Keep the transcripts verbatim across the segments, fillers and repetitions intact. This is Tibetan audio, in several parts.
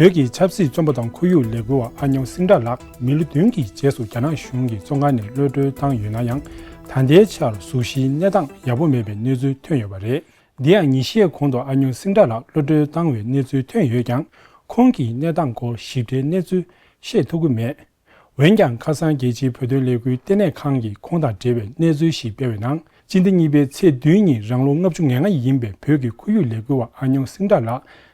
བོད་ཀྱི་ཆབ་སྲིད་བཙོན་པ་དང་ཁོར་ཡུག་ལས་འགུལ་བ་ཨ་ཉོ་སིང་ཏྲ་ལགས་མི་ལོ་བདུན་གྱི་རྗེས་སུ་རྒྱ་ནག་གཞུང་གིས་བཙོན་ཁང་ནས་གློད་གྲོལ་བཏང་ཡོད་ན་ཡང་། ད་ལྟའི་ཆར་གཟུགས་གཞིའི་གནས་སྟངས་ཡག་པོ་མེད་པའི་གནས་ཚུལ་ཐོན་ཡོད་པ་རེད། འདི་ཡང་ཉིན་ཤས་གོང་དུ་ཨ་ཉོ་སིང་ཏྲ་ལགས་གློད་གྲོལ་བཏང་བའི་གནས་ཚུལ་ཐོན་ཡོད་ཀྱང་། ཁོང་གི་གནས་སྟངས་སྐོར་ཞིབ་ཕྲའི་གནས་ཚུལ་ཤེས་ཐུབ་ཀྱི་མེད། འོན་ཀྱང་ཁ་སང་རྒྱལ་སྤྱིའི་བོད་དོན་ལས་འགུལ་ལྟེ་གནས་ཁང་གིས་ཁོང་དང་འབྲེལ་བའི་གནས་ཚུལ་ཞིག་སྤེལ་བའི་ནང་། སྤྱི་ཟླ་གཉིས་པའི་ཚེས་བདུན་ཉིན་རང་ལོ་ལྔ་བཅུ་ང་ལྔ་ཡིན་པའི་བོད་ཀྱི་ཁོར་ཡུག་ལས་འགུལ་བ་ཨ་ཉོ་སིང་ཏྲ་ལགས་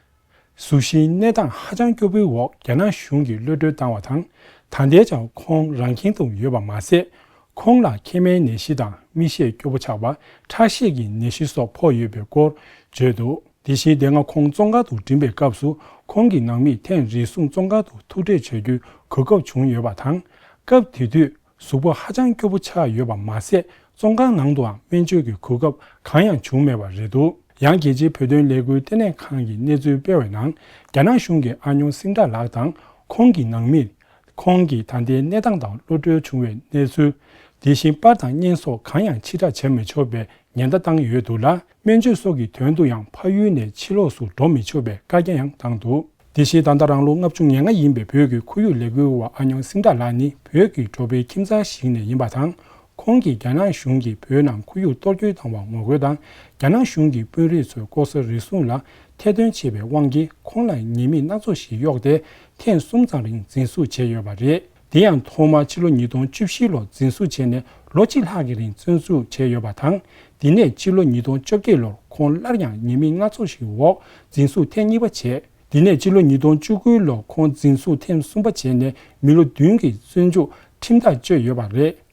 གཟུགས་གཞིའི་གནས་སྟངས་ཧ་ཅང་སྐྱོ་པོའི་འོག་རྒྱ་ནག་གཞུང་གིས་གློད་གྲོལ་བཏང་བ་དང་། ད་ལྟའི་ཆར་ཁོང་རང་ཁྱིམ་དུ་ཡོད་པ་མ་ཟད། ཁོང་ལ་མཁལ་མའི་ནད་གཞི་དང་མིག་ཤེལ་སྐྱོ་པོ་ཆགས་པ། ཁྲག་ཤེད་ཀྱི་ནད་གཞི་སོགས་ཕོག་ཡོད་པའི་སྐོར་བརྗོད་འདུག་དེ་བཞིན་དེ་སྔ་ཁོང་བཙོན་ཁང་དུ་འགྲིམ་པའི་སྐབས་སུ་ཁོང་གི་ནང་མིས་ཐེངས་རེ་ཟུང་བཙོན་ཁང་དུ་ཐུག་འཕྲད་བྱ་རྒྱུའི་གོ་སྐབས་བྱུང་ཡོད་པ་དང་། སྐབས་དེ་དུས་གཟུགས་པོ་ཧ་ཅང་སྐྱོ་པོ་ཆགས་ཡོད་པ་མ་ཟད། བཙོན་ཁང་ནང་དུའང་སྨན་བཅོས་ཀྱི་གོ་སྐབས་གང་ཡང་བྱུང་མེད་པ་རེད་འདུག་ཡང་རྒྱལ་སྤྱིའི་བོད་དོན་ལས་འགུལ་ལྟེ་གནས་ཁང་གིས་གནས་ཚུལ་སྤེལ་བའི་ནང་། རྒྱ་ནག་གཞུང་གིས་ཨ་ཉོ་སིང་ཏྲ་ལགས་དང་ཁོང་གི་ནང་མིར། ཁོང་གི་ད་ལྟའི་གནས་སྟངས་དང་གློད་གྲོལ་བྱུང་བའི་གནས་ཚུལ། དེ་བཞིན་པར་དང་བརྙན་སོགས་གང་ཡང་ཕྱིར་བསྒྲགས་བྱ་མི་ཆོག་པའི་ཉེན་བརྡ་བཏང་ཡོད་འདུག་ལ། སྨན་བཅོས་སོགས་ཀྱི་དོན་དུ་ཡང་ཕ་ཡུལ་ནས་ཕྱི་ལོགས་སུ་འགྲོ་མི་ཆོག་པའི་བཀའ་རྒྱ་ཡང་བཏང་འདུག་དེ་བཞིན་ད་ལྟ་རང་ལོ་ལྔ་བཅུ་ང་ལྔ་ཡིན་པའི་བོད་ཀྱི་ཁོར་ཡུག་ལས་འགུལ་བ་ཨ་ཉོ་སིང་ཏྲ་ལགས་ནི་བོད་ཀྱི་འབྲོག་པའི་ཁྱིམ་ཚང་ཞིག་ནས་ཡིན་པ་དང་། ཁོང་གིས་རྒྱ་ནག་གཞུང་གིས་བོད་ནང་ཁོར་ཡུག་གཏོར་སྐྱོན་བཏང་བར་ངོ་རྒོལ་དང་། རྒྱ་ནག་གཞུང་གི་དཔོན་རིགས་ཚོས་ལྐོག་ཟ་རེ་ཟུང་ལ་ཐེར་འདོན་བྱས་པའི་དབང་གིས་ཁོང་ལ་ཉེས་དམིགས་སྣ་ཚོགས་ཤིག་གཡོགས་ཏེ་ཐེངས་གསུམ་ཙམ་རིང་འཛིན་བཟུང་བྱས་ཡོད་པ་རེད། དེ་ཡང་ཐོག་མར་ཕྱི་ལོ་ཉིས་སྟོང་བཅུ་བཞི་ལོར་འཛིན་བཟུང་བྱས་ནས་ལོ་གཅིག་ལྷག་གི་རིང་བཙོན་འཇུག་བྱས་ཡོད་པ་དང་། དེ་ནས་ཕྱི་ལོ་ཉིས་སྟོང་བཅོ་བརྒྱད་ལོར་ཁོང་སླར་ཡང་ཉེས་དམིགས་སྣ་ཚོགས་ཤིག་འོག་འཛིན་བཟུང་ཐེངས་གཉིས་པ་བྱས། དེ་ནས་ཕྱི་ལོ་ཉིས་སྟོང་བཅུ་དགུ་ལོར་ཁོང་འཛིན་བཟུང་ཐེངས་གསུམ་པ་བྱས་ནས་མི་ལོ་བདུན་གྱི་བཙོན་འཇུག་ཁྲིམས་ཐག་གཅོད་ཡོད་པ་རེད།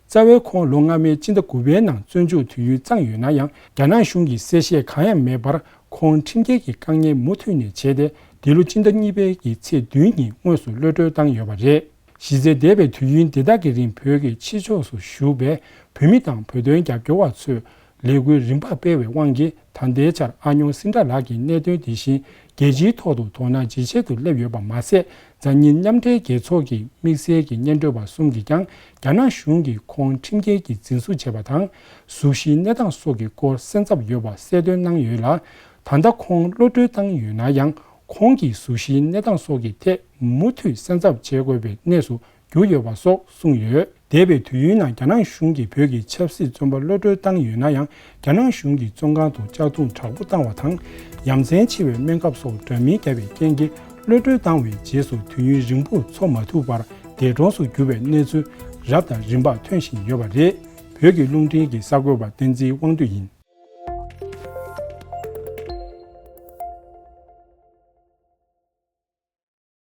རྩ་བའི་ཁོང་ལོ་སྔ་མའི་སྤྱི་ཟླ་དགུ་པའི་ནང་བཙོན་འཇུག་དུས་ཡུན་བརྩམས་ཡོད་ན་ཡང་། རྒྱ་ནག་གཞུང་གིས་གསལ་བཤད་གང་ཡང་མེད་པར་ཁོང་ཁྲིམས་འགལ་གྱི་དཀའ་ངལ་མུ་མཐུད་ནས་བྱས་ཏེ། འདི་ལོ་སྤྱི་ཟླ་གཉིས་པའི་གི་ཚེས་བདུན་ཉིན་དངོས་སུ་གློད་གྲོལ་བཏང་ཡོད་པ་རེད། གཞི་རྩའི་འདས་པའི་དུས་ཡུན་འདི་དག་གི་རིང་བོད་ཀྱི་ཕྱི་ཕྱོགས་སུ་བཞུགས་པའི་བོད་མི་དང་བོད་དོན་རྒྱབ་སྐྱོར་བ་ཚོས་ལས་འགུལ་རིམ་པ་སྤེལ་བའི་དབང་གིས། ད་ལྟའི་ཆར་ཨ་ཉོ་སིན་ཏྲ་ལགས་ཀྱི་གནད་དོན་དེ་བཞིན་རྒྱལ་སྤྱིའི་ཐོག་ཏུ་དོ་སྣང་ཇེ་ཆེ་དུ་སླེབས་ཡོད་པ་མ་ཟད། འཛམ་གླིང་མཉམ་འབྲེལ་རྒྱལ་ཚོགས་ཀྱི་དམིགས་བསལ་གྱི་སྙན་སྒྲོན་པ་གསུམ་གྱིས་ཀྱང་རྒྱ་ནག་གཞུང་གིས་ཁོང་ཁྲིམས་འགལ་གྱིས་འཛིན་བཟུང་བྱས་པ་དང་། གཟུགས་གཞིའི་གནས་སྟངས་སོགས་ཀྱི་སྐོར་གསན་ཚབ་ཡོད་པ་གསལ་སྟོན་གནང་ཡོད་ལ། ད་ལྟ་ཁོང་གློད་གྲོལ་བཏང་ཡོད་ན་ཡང་། ཁོང་གི་གཟུགས་གཞིའི་གནས་སྟངས་སོགས་ཀྱི་ཐད་མུ་མཐུད་གསན་ཚབ་བྱེད་དགོས་པའི་གནས་སུ་གྱུར་ཡོད་པ་སོགས་གསུངས་ཡོད། འདས་པའི་དུས་ཡུན་ནང་རྒྱ་ནག་གཞུང་གིས་བོད་ཀྱི་ཆབ་སྲིད་བཙོན་པ་གློད་གྲོལ་བཏང་ཡོད་ན་ཡང་། རྒྱ་ནག་གཞུང་གིས་བཙོན་ཁང་དུ་གཅར་རྡུང་དྲག་པོ་བཏང་བ་དང་། ཡ་མཚན་ཆེ་བའི་སྨན་ཁབ་སོགས་འདྲ་མིན་བརྒྱབ་པའི་རྐྱེན་གྱིས། གློད་གྲོལ་བཏང་བའི་རྗེས་སུ་དུས་ཡུན་རིང་པོར་འཚོ་མ་ཐུབ་པར་འདས་གྲོངས་སུ་གྱུར་བའི་གནས་ཚུལ་རབ་དང་རིམ་པར་ཐོན་བཞིན་ཡོད་པ་རེད། བོད་ཀྱི་རླུང་འཕྲིན་གྱི་གསར་འགོད་པ་བསྟན་འཛིན་དབང་འདུས་ཡིན།